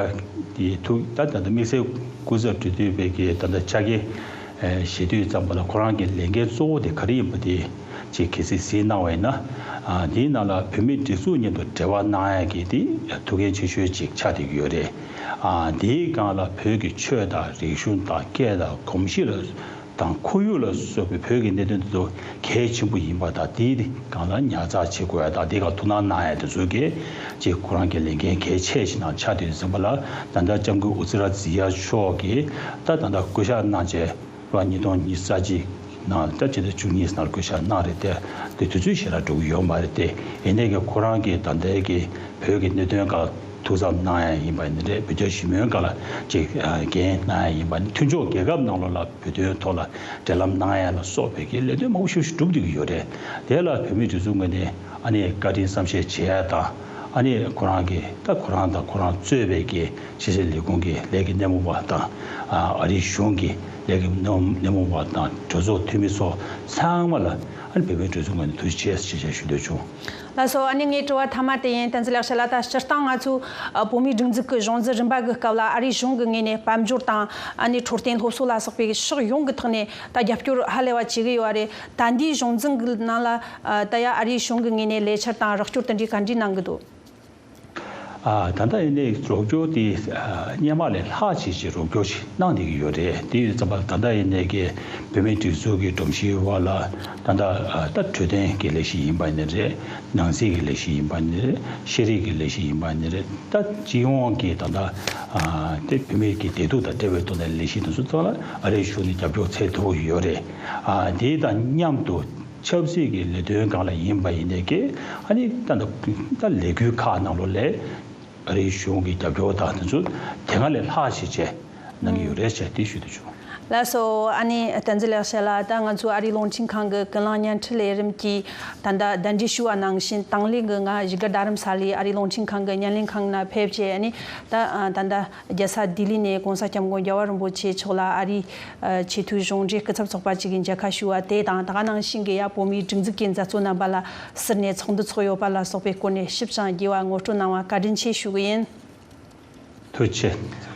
དེ་ཐུག་ད་ད་ལྟ་དམིགས་བསལ་སྐུ་ཚབ་འབྲེལ་མཐུད་པའི་གི་ད་ལྟ་ཕྱག་འཁྱེར་བཞེས་དུས་ཙམ་པ་ལ་ཁོ་རང་གི་ལས་འགན་གཙོ་བོ་དེ་ག་རེ་ཡིན་པ་དེ་ཅིག་གལ་སྲིད་གཟིགས་གནང་བ་ཡིན་ན། ཨ། དེའི་ནང་ལ་བོད་མིའི་སྒྲིག་འཛུགས་མཉམ་དུ་འབྲེལ་བ་གནང་ཡ་གི་དེ་ཐུགས་འགན་ཆེ་ཤོས་ཅིག་ཆགས་བསྡད་ཀྱི་ཡོད་རེད། ཨ། དེའི་སྒང་ལ་བོད་ཀྱི་ཆོས་དང་རིག་གཞུང་དང་སྐད་དང་གོམས་གཤིས་ལ། དང་ཁོར་ཡུག་ལ་སོགས་པའི་བོད་ཀྱི་གནད་དོན་དེ་ཚོ་གལ་ཆེན་པོ་ཡིན་པ་དང་། དེའི་སྒང་ལ་ཉར་ཚགས་བྱེད་དགོས་ཡ་དང་། དེའི་སྒང་ཐུགས་སྣང་གནང་ཡ་དེ་ཚོ་གལ་ཆེ་ཁོ་རང་གི་ལས་འགན་གལ་ཆེ་ཞིག་ནང་ཆགས་བསྡད་ཟིན་པ་ལ། ད་ལྟ་ལྕམ་སྐུ་ཨུ་ཛི་ར་ཛི་ཡ་མཆོག་གིས་ད་ད་ལྟ་བསྐོ་བཞག་གནང་བྱས་ལོ་ཉིས་སྟོང་ཉི་ཤུ་རྩ་གཅིག་ནང་ད་ཕྱི་ཟླ་བཅུ་གཉིས་ནང་བསྐོ་བཞག་གནང་རེད་དེ། དེ་དུས་ཚོད་ཞེ་དྲག་འགྲོ་གི་ཡོད་མ་རེད་དེ། ཡིན་ནའི་གི་ཁོ་རང་གིས་ད་ལྟའི་གི་བོད་ཀྱི་གནད་དོན་སྒང་ཐུགས་འཚབ་གནང་ཡ་ཡིན་པ་ཡིན་ནའི་རེད། བོད་རྒྱ་ཞི་མོལ་སྒང་ལ་ཅིག་འགན་གནང་ཡ་ཡིན་པ་ནི། མཐུན་ཕྱོགས་རྒྱལ་ཁབ་ནང་ལོགས་ལ་བོད་དོན་ཐོག་ལ་འབྲེལ་ལམ་གནང་ཡ་ལ་སོགས་པའི་གི་ལས་དོན་མང་པོ་ཞིག་སྒྲུབ་བསྡད་ཀྱི་ཡོད་རེད། དེ་ལ་བོད་མིའི་སྒྲིག་འཛུགས་ངོས་ནས་ཨ་ནི་བཀའ་དྲིན་བསམ་ཤེས་བྱེད་ཡ་དང་། ཨ་ནི་ཁོ་རང་གི་ད་ཁོ་རང་དང་ཁོ་རང་གཙོས་པའི་གི་ཕྱི་སྲིད་ལས་ཁུངས་ཀྱི་ལས་ཀྱི་སྣེ་མོ་བ་དང་། ཨ་རིའི་གཞུང་གི་ལས་ཀྱི་སྣེ་མོ་བ་དང་གྲོས་ཚོགས་འཐུས་མི་སོགས་ཚང་མ་ལ་ཨ་ནི་བོད་མིའི་སྒྲིག་འཛུགས་ངོས་ནས་ཐུགས་རྗེ་ཆེ་ཞེས་ཞུ་འདོད་བྱུང་། ལགས་སོ། ཨ་ནི་ངའི་དྲི་བ་མཐའ་མ་དེ་ཡིན། བསྟན་འཛིན་ལེགས་བཤད་ལགས། ད་སྤྱིར་བཏང་ང་ཚོ་ཨ་བོད་མིའི་སྒྲིག་འཛུགས་ཀྱི་གཞུང་འཛིན་རིམ་པ་གི་སྐབས་ལ་ཨ་རིའི་གཞུང་གི་ངོས་ནས་དཔལ་འབྱོར་དང་། ཨ་ནི་འཕྲོད་བསྟེན་སློབ་གསོ་ལ་སོགས་པའི་ཕྱོགས་ཡོངས་ཀྱི་ཐོག་ནས་ད་རྒྱབ་སྐྱོར་ཧ་ལས་པ་བྱེད་ཀྱི་ཡོད་རེད། ད་ལྟའི་གཞུང་འཛིན་གྱི་ནང་ལ་ཨ་ད་ཡ་ཨ་རིའི་གཞུང་གི་ངོས་ནས་ལས་འཆར་དང་རོགས་སྐྱོར་དེ་འདྲའི་ག་འདྲས་གནང་གི་འདུག་ཨ། ད་ལྟ་ཡིན་ནའི་རོགས་སྐྱོར་དེ་ཨ་སྔོན་མ་ལས་ལྷག་ཅིག་ཅིག་རོགས་སྐྱོར་ཞིག་གནང་བསྡད་ཀྱི་ཡོད་རེད། དེ་ཡོད་ཙམ་པ་ད་ལྟ་ཡིན་ནའི་གི་བོད་མིའི་སྒྲིག་འཛུགས་ཀྱི་སྒྲོམ་གཞིའི་འོག་ལ་ད་ལྟ་ཨ་ད་འཕྲོད་བསྟེན་གྱི་ལས་གཞི་ཡིན་པ་ཡིན་ནའི་རེད། ནང་སྲིད་ཀྱི་ལས་གཞི་ཡིན་པ་ཡིན་ནའི་རེད། ཤེས་རིག་གི་ལས་གཞི་ཡིན་པ་ཡིན་ནའི་རེད། ད་སྤྱི་ཡོངས་ཀྱི་ད་ལྟ་ཨ་དེ་བོད་མིའི་གི་བདེ་སྡུག་དང་འབྲེལ་བའི་ཐོག་ནས་ལས་གཞི་དེ་ཚོ་ཚང་མ་ལ་ཨ་རིའི་གཞུང་ནས་རྒྱབ་སྐྱོར་ཚད་མཐོ་པོ་ཡོད་རེད། ཨ་དེ་དང་མཉམ་དུ་ཆབ་སྲིད་ཀྱི་ལས་དོན་སྒང་ལ་ཡིན་པ་ཡིན་ནའི་གི་ཨ་ནི་ད་ད་ལས་འགུལ་ཁག་ནང་ལོགས་ལ་ཨ་རིའི་གཞུང་གི་རྒྱབ་སྐྱོར་དང་དེ་ཚོ་དེ་སྔ་ལས་ལྷག་ཞིག་བྱས་གནང་གི་ཡོད་རེད་ཅེས་དེ་ཞུ་འདོད་བྱུང་། ལགས་སོ། ཨ་ནི་བསྟན་འཛིན་ལེགས་བཤད་ལགས། ད་ང་ཚོ་ཨ་རིའི་རླུང་འཕྲིན་ཁང་གི་ཀུན་གླེང་བརྙན་འཕྲིན་ལས་རིམ་གྱིས་ད་ལྟ་གདན་འདྲེན་ཞུས་པ་ནང་བཞིན་དང་ལེན་གྱི་ང་བཞུགས་སྒར་རྡ་རམ་ས་ལའི་ཨ་རིའི་རླུང་འཕྲིན་ཁང་གི་བརྙན་ལེན་ཁང་ནང་ཕེབས་བྱས། ཨ་ནི་ད་ད་ལྟ་རྒྱལ་ས་ལྡི་ལི་ནས་༸གོང་ས་༸སྐྱབས་མགོན་རྒྱལ་བ་རིན་པོ་ཆེ་མཆོག་ལ་ཨ་རིའི་ཆེས་མཐོའི་གཞུང་འབྲེལ་སྐུ་ཚབ་ཚོགས་པ་གཅིག་གིས་མཇལ་ཁ་ཞུས་པ་དེ་དང་། ད་ག་ནང་བཞིན་གྱི་ཡ་བོད་མིའི་སྒྲིག་འཛུགས་ཀྱི་མཛད་གཙོ་རྣམ་པ་ལ་ཟུར་ནས་ཚོགས་འདུ་ཚོགས་ཡོད་པ་ལ་སོགས་པའི་སྐོར་ནས་ཞིབ་ཅིང་རྒྱས་པ་ངོ་སྤྲོད་གནང་བ་བཀའ་དྲིན་ཆེ་ཞུ་གི་ཡིན། ཐུགས་རྗེ་ཆེ་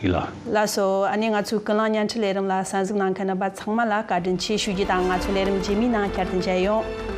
ལགས། ལགས་སོ། ཨ་ནི་ང་ཚོའི་ཀུན་གླེང་བརྙན་འཕྲིན་ལས་རིམ་ལ་གསན་གཟིགས་གནང་མཁན་རྣམ་པ་ཚང་མ་ལ་བཀའ་དྲིན་ཆེ་ཞུ་རྒྱུ་དང་། ང་ཚོ་ལས་རིམ་རྗེས་མའི་ནང་བསྐྱར་དུ་མཇལ་ཡོང་།